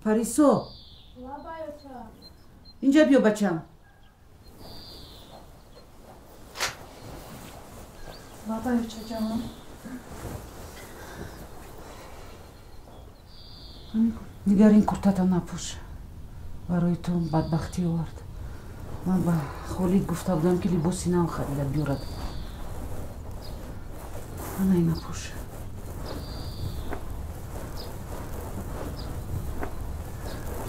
Парисо, инҷа биё бачам. Лабай, очаҷон. Дигар ин куртата напӯш, барои ту бадбахтӣ овард. Ман ба Холид гуфта будам, ки либоси нав харида биёрад. Ана ина пӯш.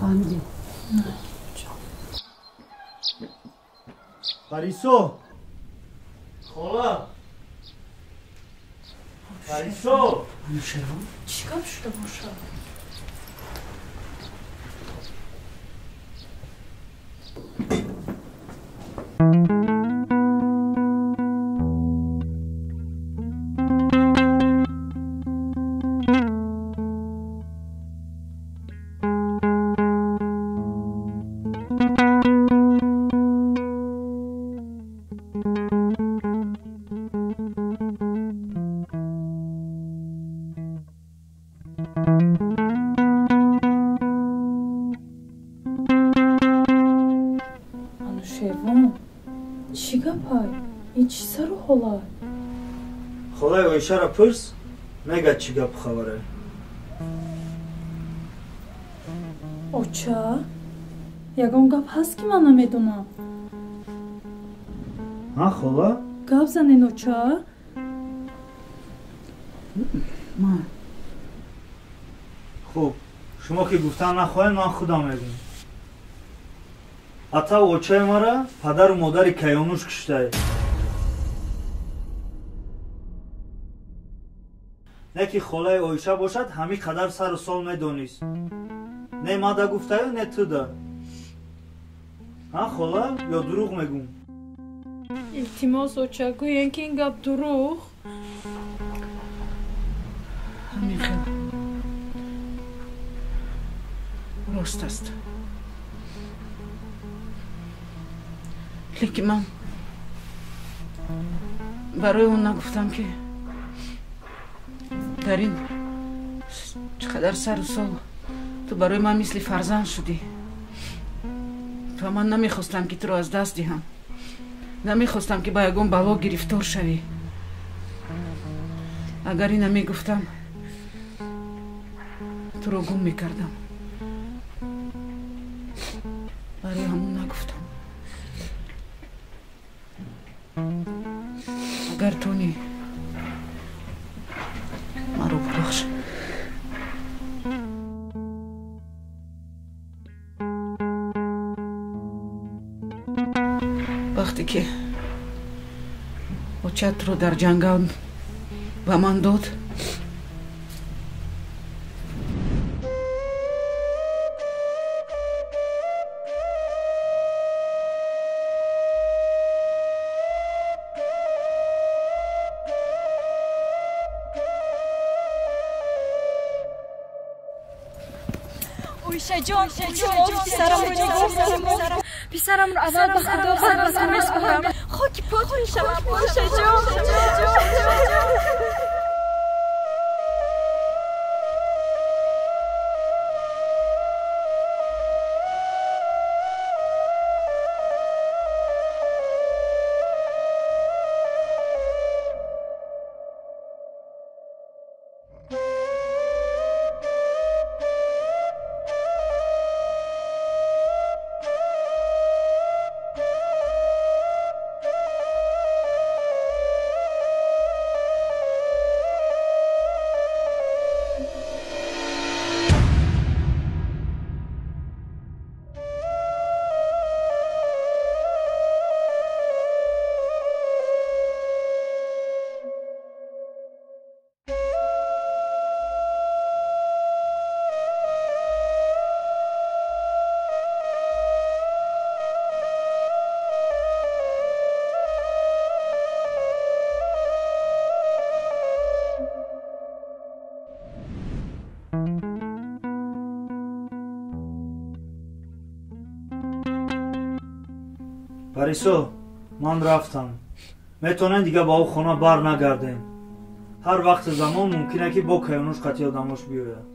Фаҳмидӣ? Парисо, хола, Парисо. Анушервон, чӣ гап шуда бошад? Чӣ гапай? Ин чӣ сару ҳолай? Холаи Оишаро пурс, мегӯяд чӣ гапу хабаре. Оча, ягон гап ҳаст, ки ман намедонам? Ҳа, хола? Гап занен, оча. Ман Хуб, шумо ки гуфтан нахоҳед, ман худам мегӯям. Атаву очаи мара падару модари Каёнуш куштае. Не ки холаи Оиша бошад, ҳамин қадар сару сол медонист. Не мада гуфтаю, не туда. Ҳа, хола, ё дурӯғ мегӯм? Илтимос, оча, гӯен, ки ин гап дурӯғ. Ҳамин хел рост аст. Лекин ман барои он нагуфтам, ки дар ин чӣ қадар сару сол ту барои ман мисли фарзанд шудӣ ва ман намехостам, ки туро аз даст диҳам, намехостам, ки ба ягон бало гирифтор шавӣ. Агар ина мегуфтам, туро гум мекардам. Барои ҳамон нагуфтам. Агар тони, маро бубахш. Вақте ки очатро дар ҷангал ба ман дод, Оишаҷон, писарамро нигоҳ кун. Писарамро аввал ба Худо, баъд ба ту месупорам. Хоки пок мешавам, Оишаҷон. Парисо, ман рафтам. Метавонем дига ба ӯ хона бар нагардем. Ҳар вақту замон мумкин ки бо Каёнуш қатъи одамош биёяд.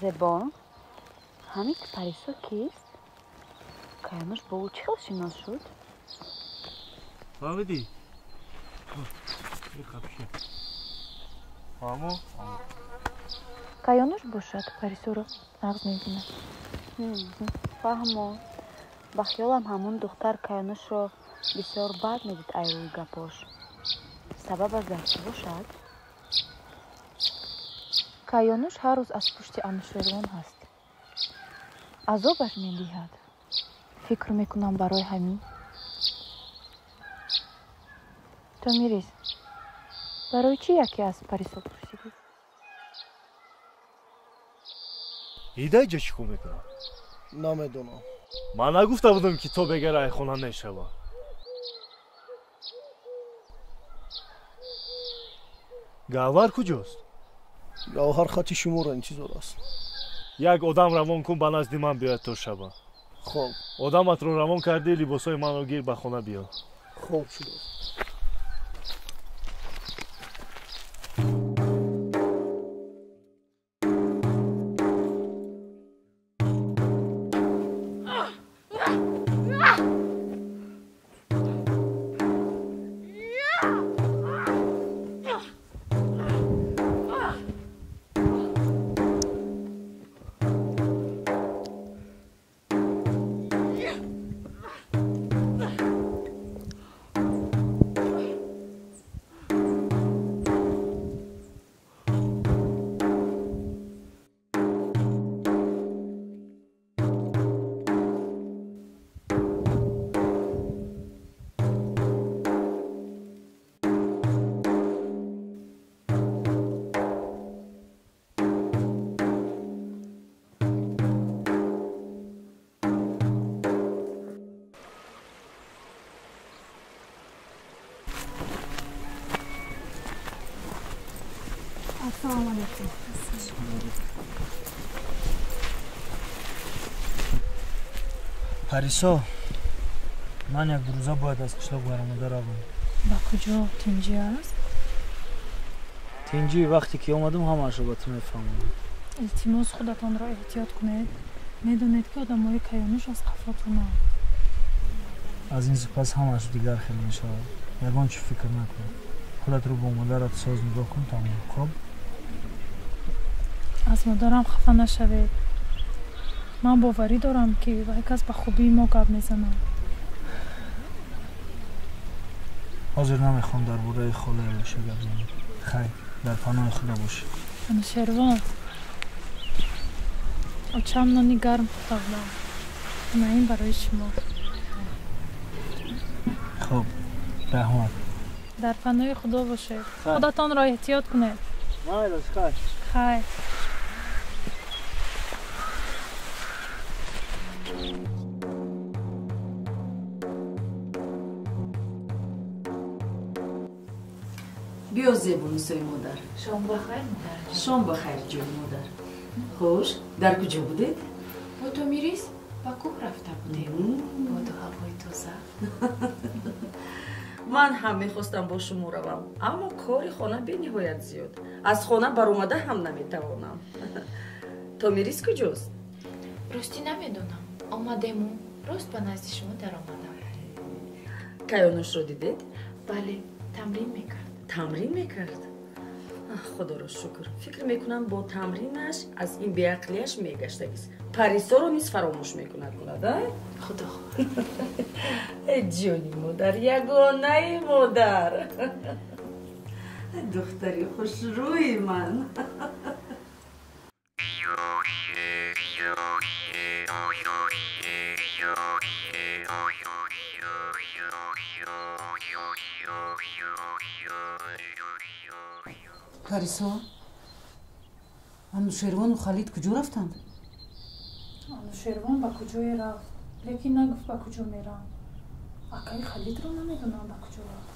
Зебо, ҳамин Парисо кист? Каёнуш бо ӯ чӣ хел шинос шуд? Фаҳмидӣ? Фаҳмо? Каёнуш бошад, Парисоро нағз мебинад. Фаҳмо. Ба хиёлам ҳамон духтар Каёнушро бисёр бад медид ай рӯи гапош. Сабабаш дар чӣ бошад? Каёнуш ҳар рӯз аз пушти Анушервон ҳаст. Азобаш медиҳад. Фикр мекунам барои ҳамин. Томирис, барои чӣ яке аз Парисо пурсидӣ? Ида иҷа чӣ кор мекунад? Намедонам. Ман нагуфта будам, ки то бегар айхона мешава. Гавҳар куҷост? Гавҳар хати шуморо интизор аст. Як одам равон кун ба назди ман биёяд то шаба. Хоб. Одаматро равон кардӣ, либосҳои манро гир ба хона биё. Хоб шудааст. Ассалому алайкум. Парисо, ман як рӯза бояд аз қишлоқ баромада равам. Ба куҷо? Тинҷӣ аст? Тинҷӣ вақте ки омадам ҳамаашро ба ту мефаҳмонам. Илтимос, худатонро эҳтиёт кунед. Медонед, ки одамои Каёнуш аз қафотонанд. Аз ин сипас ҳамааш дигар хел мешавад. Ягон чӣ фикр накун. Худатро бо модарат соз нигоҳ кун, тамом. Хоб? Аз модарам хафа нашавед. Ман боварӣ дорам, ки вай кас ба хубии мо гап мезанад. Ҳозир намехоҳам дар бораи холаи Оиша гап занам. Хайр, дар паноҳи Худо бошӣ. Анушервон, очам нони гарм пухта будам. На ин барои шумо. Хуб, раҳмат. Дар паноҳи Худо бошед. Худатонро эҳтиёт кунед. Майлаш, хайр. Хайр. Биё, Зебунисои модар. Шом бахайр, модар. Шом бахайр, ҷони модар. Хуш, дар куҷо будед? Бо Томирис ба кӯҳ рафта будем. Боду ҳавои тоза. Ман ҳам мехостам бо шумо равам, аммо кори хона бениҳоят зиёд. Аз хона баромада ҳам наметавонам. Томирис куҷост? Ростӣ намедонам. Омадему рост ба назди шумо даромадам. Каёнушро дидед? Бале, тамрин мекард. Тамрин мекард? Худоро шукр. Фикр мекунам, бо тамринаш аз ин беақлияш мегаштагист. Парисоро низ фаромӯш мекунад, а? Худо хоҳад. Э, ҷони модар, ягонаи модар. Духтари хушрӯи ман. Парисо, Анушервону Халид куҷо рафтанд? Анушервон ба куҷое рафт, лекин нагуфт ба куҷо мерам. Акаи Халидро намедонам ба куҷо рафт.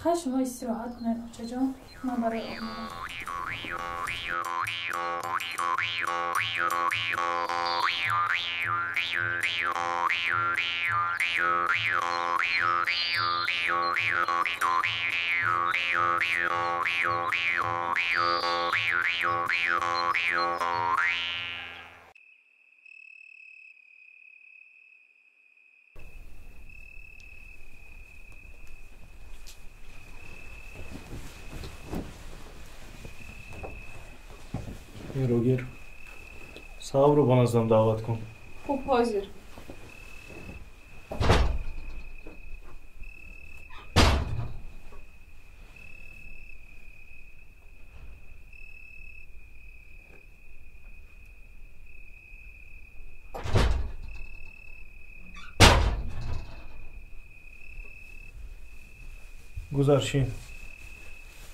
Хайр, шумо истироҳат кунед, очаҷон, ман барои об мерам. Рогир, Саабро ба наздам даъват кун. Хуб, ҳозир. Гузаршин.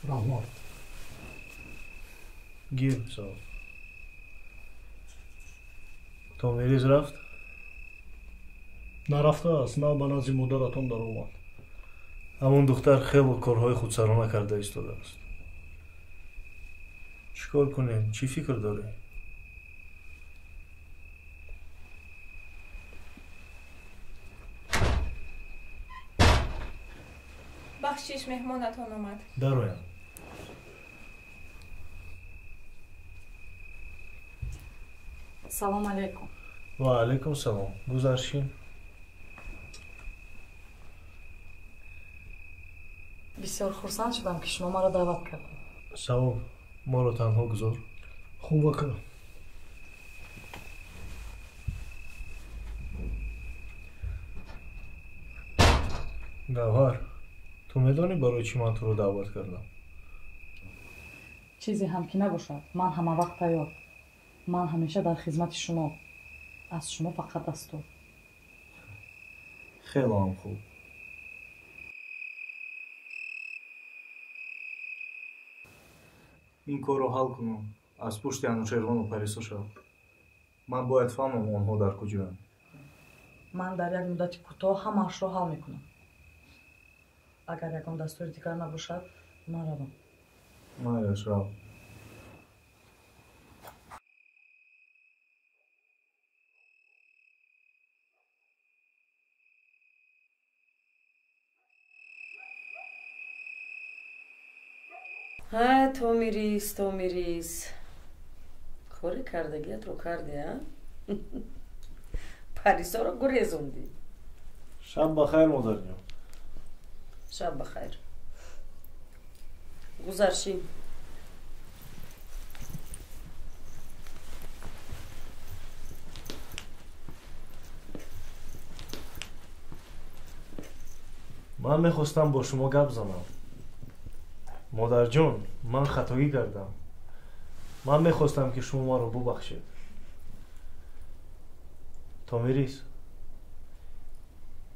Раҳмат. Гир, Сааб. Томирис рафт? Нарафтааст, на ба назди модаратон даромад. Ҳамон духтар хело корҳои худсарона карда истодааст. Чӣ кор кунем? Чӣ фикр дорӣ? Бахшиш, меҳмонатон омад. Дароям. Салом алейкум. Ва алейкум салом. Гузаршин. Бисёр хурсанд шудам, ки шумо маро даъват кардед. Савоб, моро танҳо гузор. Хуб, ака. Гавҳар, ту медонӣ барои чӣ ман туро даъват кардам? Чизе ҳам ки набошад, ман ҳамавақт тайёр. Ман ҳамеша дар хизмати шумо. Аз шумо фақат дастур. Хело ҳам хуб. Ин корро ҳал кунам. Аз пушти Анушервону Парисо шав. Ман бояд фаҳмам, онҳо дар куҷоянд. Ман дар як муддати кӯтоҳ ҳамаашро ҳал мекунам. Агар ягон дастури дигар набошад, ман равам. Майлаш, рав. Ҳай, Томирис, Томирис, кори кардагиятро карди, а? Парисоро гурезондӣ. Шаб ба хайр, модарҷон. Шаб ба хайр. Гузаршин. Ман мехостам бо шумо гап занам. Модарҷон, ман хатогӣ кардам. Ман мехостам, ки шумо маро бубахшед. Томирис,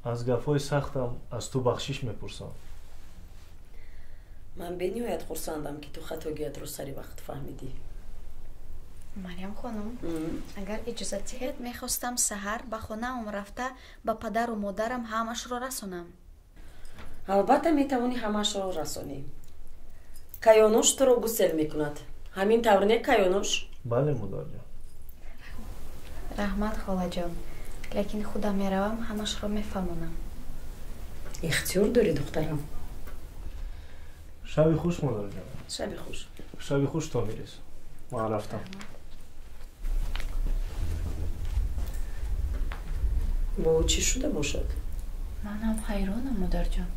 аз гапҳои сахтам аз ту бахшиш мепурсам. Ман бениҳоят хурсандам, ки ту хатогиятро сари вақт фаҳмидӣ. Марьям хонум, агар иҷозат диҳед, мехостам саҳар ба хонаам рафта ба падару модарам ҳамашро расонам. Албатта, метавонӣ ҳамаашро расонӣ. Каёнуш туро гусел мекунад. Ҳамин тавр не, Каёнуш? Бале, модарҷон. Раҳмат, холаҷон, лекин худам меравам, ҳамашро мефаҳмонам. Ихтиёр дорӣ, духтарам. Шаби хуш, модарҷон. Шаби хуш. Шаби хуш, Томирис. Ман рафтам. Бо ӯ чӣ шуда бошад? Манам ҳайронам, модарҷон.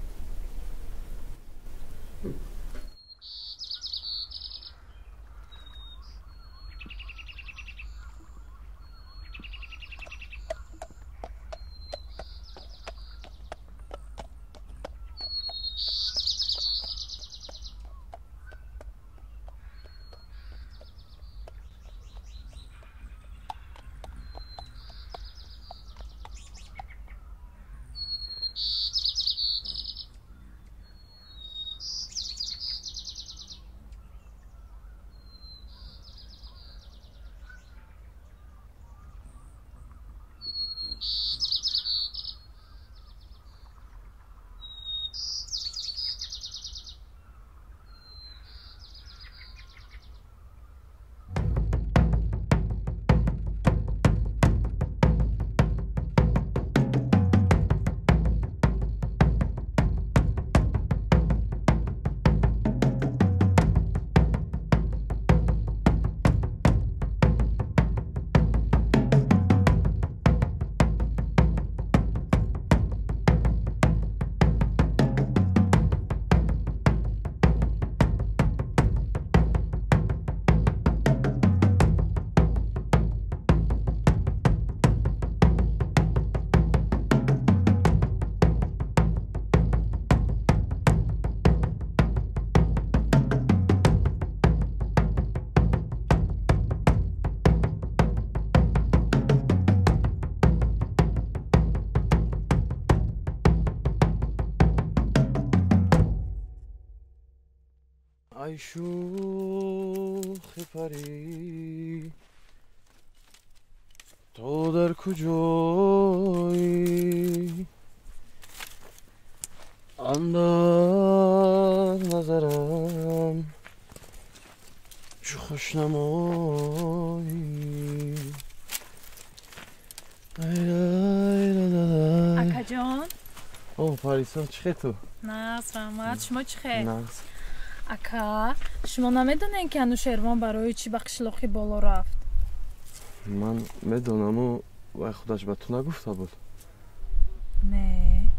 Ай шӯхи парӣ, ту дар куҷоӣ? Андар назарам чу хушнамоӣ. Акаҷон. О, Париса, чӣ хел ту? Нағз, раҳмат. Шумо чӣ хел? Нағз. Ака, шумо намедонед, ки Анушервон барои чӣ ба қишлоқи боло рафт? Ман медонаму, вай худаш ба ту нагуфта буд? Не.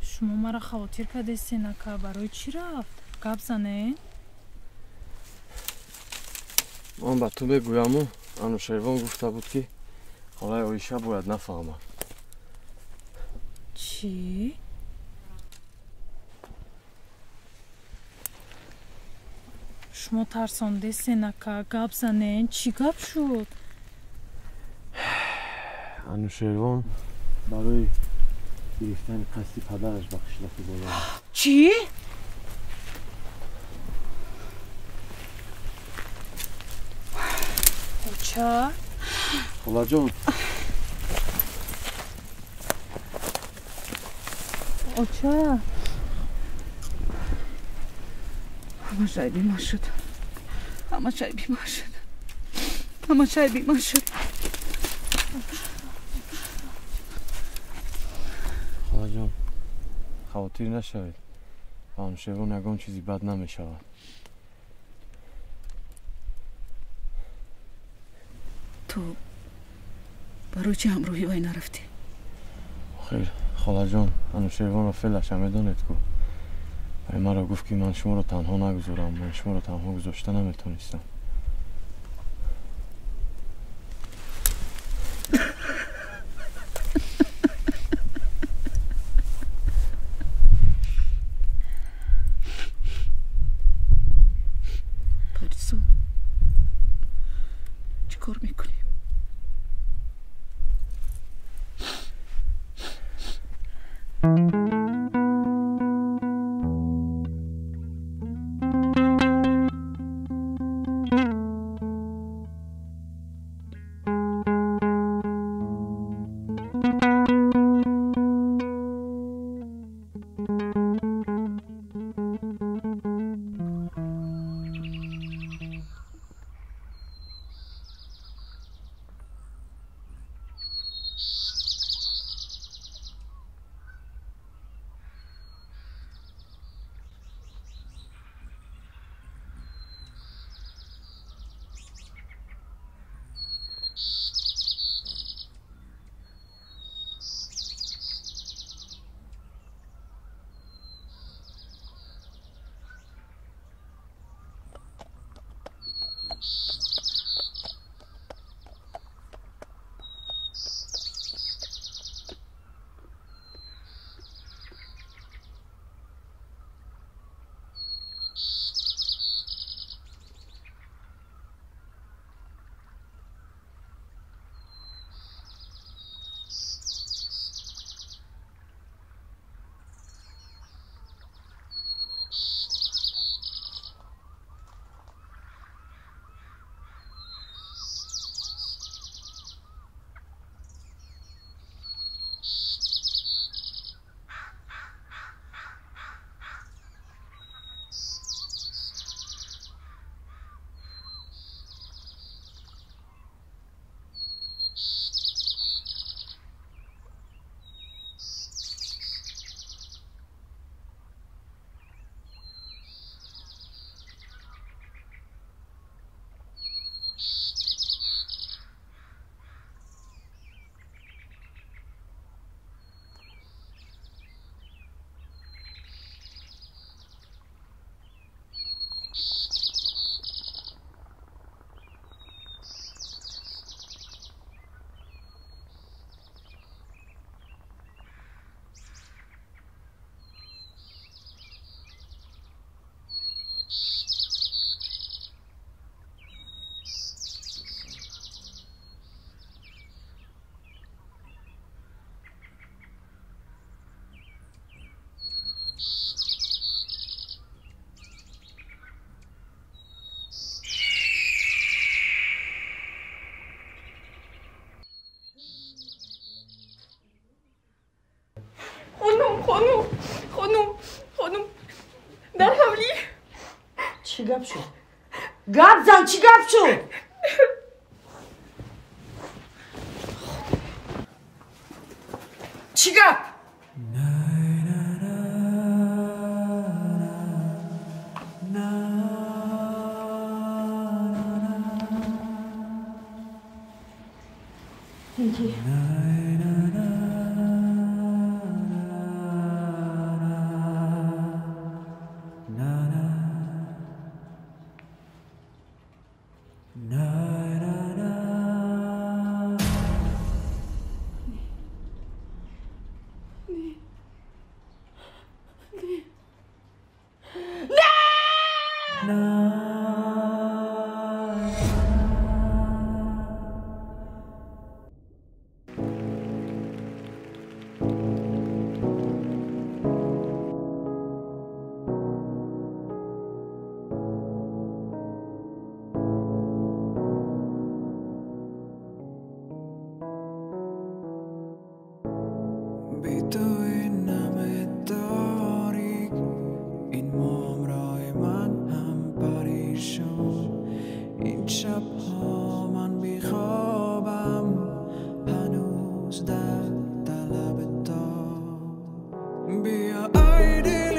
Шумо маро хавотир кардестен, ака. Барои чӣ рафт? Гап занед? Ман ба ту мегӯяму, Анушервон гуфта буд, ки холаи Оиша бояд нафаҳмад. Чӣ? Шумо тарсондестен, ака. Гап занед, чӣ гап шуд? Анушервон барои гирифтани қасди падараш ба қишлоқи боло рафт. Чӣ? Оча? Холаҷон. Оча. Ҳамаш айби ман шуд. Ҳамаш айби ман шуд. Ҳамаш айби ман шуд. Холаҷон, хавотир нашавед. Ба Анушервон ягон чизи бад намешавад. Ту барои чӣ ҳамроҳи вай нарафтӣ? Охир, холаҷон, Анушервонро феълаша медонед ку. Вай маро гуфт, ки ман шуморо танҳо нагузорам. Ман шуморо танҳо гузошта наметонистам. Парисо, чӣ кор мекунӣ? Дар ҳавлӣ. Чӣ гап шуд? Гап зан, чӣ гап шуд? Чӣ гап? Be a idol.